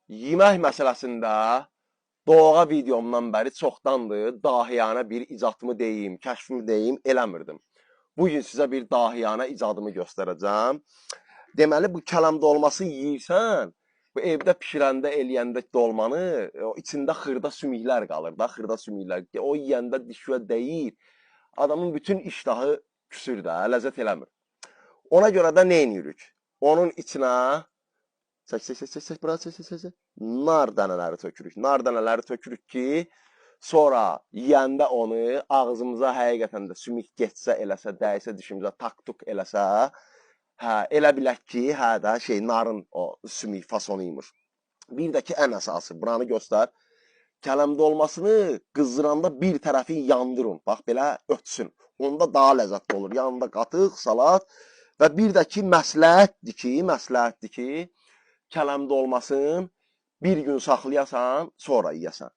Yemək məsələsində doğğa videomdan bəri çoxdandır dahiyanə bir icadımı deyim, kəşfimi deyim, eləmirdim. Bu gün sizə bir dahiyanə icadımı göstərəcəm. Deməli, bu kələm dolması yeyirsən, bu evdə pişirəndə, eləyəndə dolmanı, o içində xırda sümüklər qalır da, xırda sümüklər. O yeyəndə dişə dəyir. Adamın bütün iştahı küsür də, ləzzət eləmir. Ona görə də nə edirik? Onun içinə çək, çək, çək, çək, çək, bura, çək, çək, çək, çək. Nar dənələri tökürük. Nar dənələri tökürük ki, sonra yeyəndə onu ağzımıza həqiqətən də sümük getsə, eləsə, dəysə dişimizə, tak-tuk eləsə, hə, elə bilək ki, hə də şey narın o sümük fasonu imiş. Bir də ki, ən əsası, buranı göstər. Kələm dolmasını qızdıranda bir tərəfi yandırın. Bax, belə ötsün. Onda daha ləzzətli olur. Yanında qatıq, salat və bir də ki, məsləhətdir ki, kələm dolmasın bir gün saxlayasan, sonra yeyəsən.